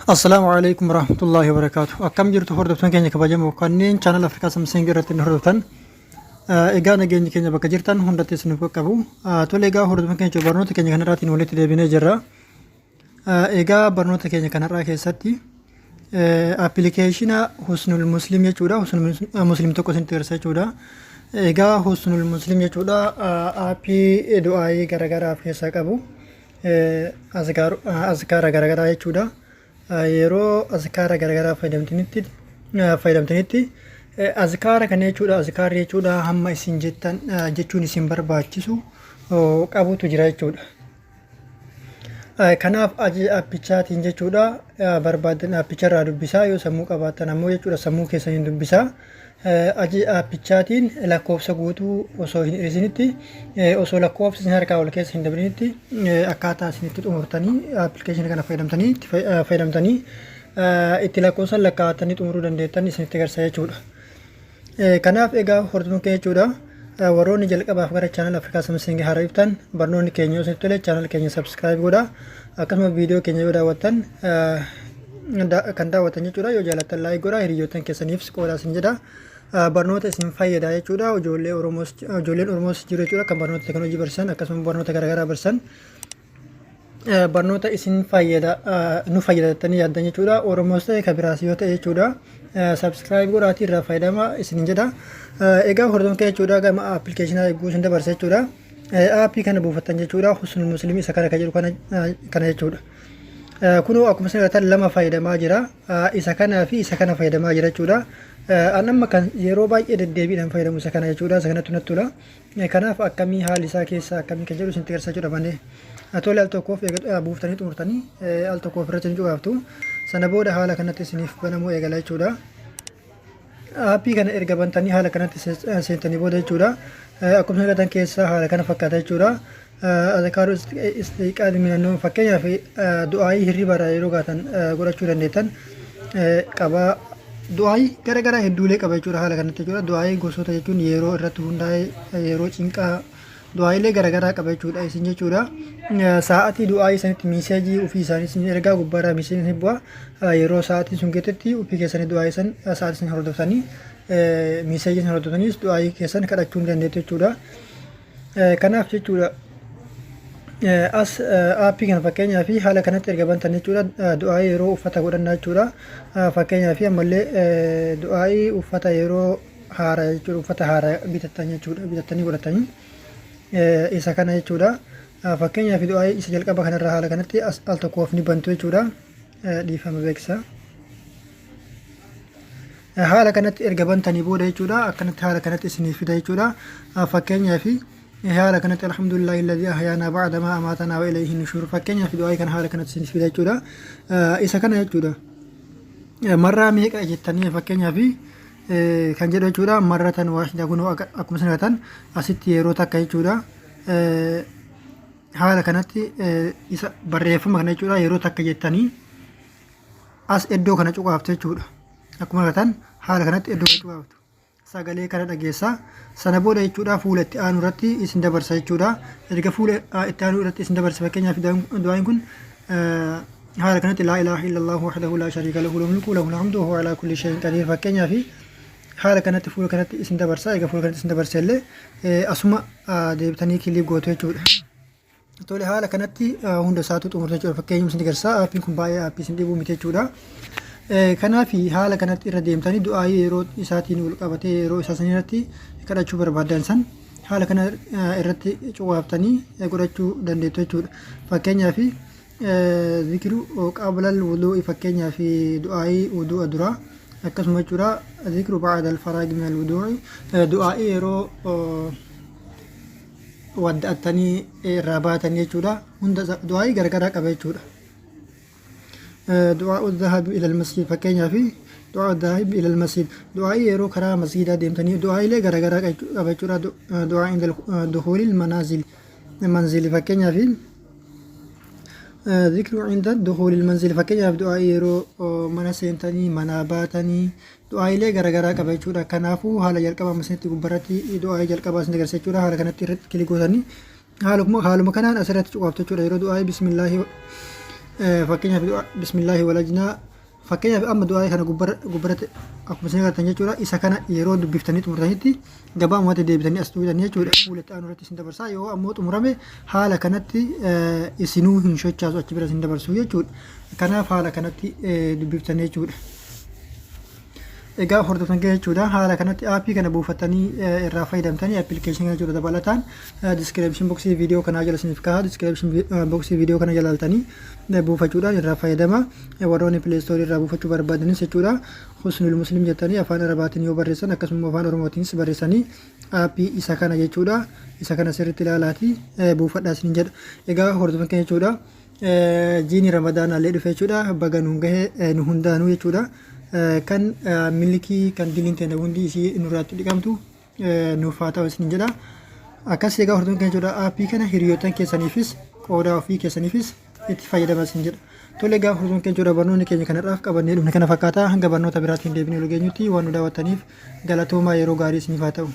Assalaamu alaikum warahmatullaahi wabarakaatu. Akkam jirtu hordoftoonni keenya kabajamoo kanneen chaanal Afrikaa Samsung irratti nu hordoftan. Egaa nageenyi keenya bakka jirtan hundatti isiniif qaqqabu. Tole, egaa hordoftoonni keenya, barnoota keenya kanarraatiin walitti deebinee jirra. Egaa barnoota keenya kanarraa keessatti appilikeeshina Husnul Muslim jechuudha. Husnul Muslim tokko isinitti agarsiisa jechuudha. Egaa Husnul Muslim jechuudha aappii du'aayii garaagaraa of keessaa qabu. Azkaara garaagaraa jechuudha. Yeroo azkaara garaagaraa fayyadamtanitti azkaara kana jechuudha, azkaarri jechuudha hamma isin jettan jechuun isin barbaachisu qabutu jira jechuudha. Kanaaf ajaja appichaatiin jechuudha barbaadan appicharraa dubbisaa, yoo sammuu qabaattan ammoo jechuudha sammuu keessaniin dubbisaa. Ajaja appichaatiin lakkoofsa guutuu osoo hin hir'isinitti, osoo lakkoofsi isin harkaa ol keessa hin dabalinitti, akkaataa isin itti xumurtanii appilikeeshinii kana fayyadamtanii itti fayyadamtanii itti lakkoofsan lakkaa'attanii xumuruu dandeettan isinitti agarsiisa jechuudha. Kanaaf egaa hordoftoonni keenya jechuudha, warroonni jalqabaaf gara chaanal Afrikaa Samsung haaraa dhuftan, barnoonni keenya yoo isinitti tole chaanal keenya subscribe godhaa. Akkasuma viidiyoo keenya yoo daawwattan, kan daawwattan jechuudha, yoo jaallattan like godhaa, hiriyoottan keessaniifis qoodaa isin jedha. Barnoota isin fayyada jechuudha. Ijoollee Oromoos, ijoolleen Oromoos jiru jechuudha kan barnoota teekinooloojii barsiisan, akkasuma barnoota garaagaraa barsiisan. Barnoota isin fayyada, nu fayyada jettanii yaaddan jechuudha. Oromoos ta'e kan biraas yoo ta'e jechuudha. Subscribe godhaatii irraa fayyadama isin jedha. Egaa hordoftoota jechuudha, gama appilikeeshinaa eeguu isin dabarsa jechuudha. Aappii kana buufattan jechuudha. Husnul Muslim isa kana kan jedhu kana jechuudha. Kunoo akkuma isin agartan lama fayyadamaa jira. Isa kanaa fi isa kana fayyadamaa jira jechuudha. An amma kan yeroo baay'ee deddeebiidhaan fayyadamu isa kana jechuudha. Isa kanatti natti tola. Kanaaf akkamii haalli isaa keessaa akkamii kan jedhu isinitti agarsiisaa jechuudha malee. Tole, al tokkoof buuftanii xumurtanii al tokkoof irratti ni cuqaaftu. Sana booda haala kanatti isiniif banamuu eegala jechuudha. Aappii kana erga bantanii haala kanatti seentanii booda jechuudha. Akkuma isin agartan keessaa haala kana fakkaata jechuudha. Azkaaruu istiqaadi minannoo, fakkeenyaaf du'aayii hirriba irraa yeroo kaatan godhachuu dandeettan qaba. Du'aayii gara garaa hedduulee qaba jechuudha haala kanatti jechuudha. Du'aayii gosoota jechuun yeroo irratti hundaa'e, yeroo cinqaa du'aayilee gara garaa qaba jechuudha isin jechuudha. Sa'aatii du'aayii sanitti miiseejii ofii isaanii isin ergaa, gubbaarraa miiseejiin isin bu'a. Yeroo sa'aatiin sun geettetti ofii keessanii du'aayii san sa'aatii san hordoftanii, miiseejii san hordoftaniis du'aayii keessan kadhachuu ni dandeettu jechuudha. Kanaaf jechuudha, as aappii kana fakkeenyaa fi haala kanatti erga bantan jechuudha, du'aayii yeroo uffata godhannaa jechuudha. Fakkeenyaa fi ammallee du'aayii uffata yeroo haaraa jechuudha, uffata haaraa bitattan jechuudha, bitattanii godhatanii isa kana jechuudha. Fakkeenyaa fi du'aayii isa jalqaba kanarraa haala kanatti as al tokkoof ni bantu jechuudha. Dhiifama beeksisa. Haala kanatti erga bantanii booda jechuudha, akkanatti haala kanatti isiniif fida jechuudha. Fakkeenyaa fi haala kanatti alhamdulillahi alladhi ahyaanaa ba'da maa amaatanaa wa ilayhi nushuur, fakkeenyaa fi du'aayii kana haala kanatti isiniif fida jechuudha. Isa kana jechuudha. Marraa meeqa jettanii fakkeenyaa fi kan jedhu jechuudha, marratan waahida, kunoo akkuma isin agartan asitti yeroo takka jechuudha. Haala kanatti isa barreeffama kana jechuudha yeroo takka jettanii as iddoo kana cuqaaftu jechuudha. Akkuma agartan haala kanatti iddoo kana cuqaaftu. Sagalee kana dhageessa. Sana booda jechuudha fuula itti aanu irratti isin dabarsa jechuudha. Erga fuula itti aanu irratti isin dabarsa, fakkeenyaaf du'aan kun haala kanatti laa ilaaha illallahu wahdahu laa shariika lahu, lahul mulku lahul hamdu wa huwa alaa kulli shay'in qadiir, fakkeenyaaf haala kanatti fuula kanatti isin dabarsa. Erga fuula kanatti isin dabarsa illee asuma deebitanii click gootu jechuudha. Tole, haala kanatti hunda isaatu xumurte jechuudha. Fakkeenyuma isin agarsiisa. Aappiin kun baay'ee aappii isin dhibuu miti jechuudha. Kanaaf haala kanatti irra deemtanii du'aayii yeroo isaatiin wal qabatee yeroo isaa san irratti kadhachuu barbaadan san haala kana irratti cuqaaftanii godhachuu dandeettu jechuudha. Fakkeenyaaf zikiru qablal wuduu'i, fakkeenyaaf du'aayii wudu'a duraa, akkasuma jechuudha zikru ba'da al-faraag min al-wuduu'i, du'aayii yeroo wadda'attanii irraa baatan jechuudha. Hunda du'aayii garagaraa qaba jechuudha. Du'aa'u dhahabi ilal masjid, fakkeenyaaf du'aa'u dhahabi ilal masjid, du'aayii yeroo karaa masjidaa deemtanii, du'aayilee garagaraa qaba jechuudha. Du'aa inda duhuulil manaazil manzili, fakkeenyaaf zikru inda duhuulil manzil, fakkeenyaaf du'aayii yeroo mana seentanii, manaa baatanii, du'aayilee garagaraa qaba jechuudha. Kanaafuu haala jalqabaa isinitti gubbarratti du'aayii jalqabaa isin agarsiisa jechuudha. Haala kanatti irratti click gootanii haaluma kanaan asirratti cuqaaftu jechuudha. Yeroo du'aayii bismillaahi Fakkeenyaaf bismillaahi walajnaa, fakkeenyaaf amma du'aa kana gubbarratti akkuma isin agartan jechuudha. Isa kana yeroo dubbiftanii xumurtanitti gabaabumatti deebitanii as tuqxanii jechuudha. Fuula itti aanu irratti isin dabarsaa. Yoo ammoo xumurame haala kanatti isinuu hin sochaasu, achi bira isin dabarsu jechuudha. Kanaaf haala kanatti dubbiftanii jechuudha. Egaa hordoftan kee jechuudha, haala kanatti aappii kana buufatanii irraa fayyadamtanii appilikeeshinii kana jechuudha. Dabalataan description boxii viidiyoo kanaa jala isiniif ka'a. Description boxii viidiyoo kana jala ilaaltanii buufachuudhaan irraa fayyadama. Warroonni Play Store irraa buufachuu barbaadanis jechuudha, Husnul Muslim jettanii afaan Arabaatiin yoo barreessan, akkasuma afaan Oromootiinis barreessanii, aappii isa kana jechuudha, isa kana sirriitti ilaalaati buufadhaa isiniin jedha. Egaa hordofan keenya jechuudha, jiini Ramadaanaallee dhufe jechuudha. Baga nuun gahe nu hundaanuu jechuudha. Kan milkii kan diliin teenya hundi isii nurraatti dhiqamtu nuuf haa ta'u isiniin jedha. Akkas egaa hordofan keenya jechuudha, aappii kana hiriyoottan keessaniifis qoodaa, ofii keessaniifis itti fayyadama isin jedha. Tole, egaa hordofan keenya jechuudha, barnoonni keenya kanarraaf qabannee dhufne kana fakkaata. Hanga barnoota biraatiin deebinee ol geenyutti waan nu daawwattaniif galatoomaa, yeroo gaarii isiniif haa ta'u.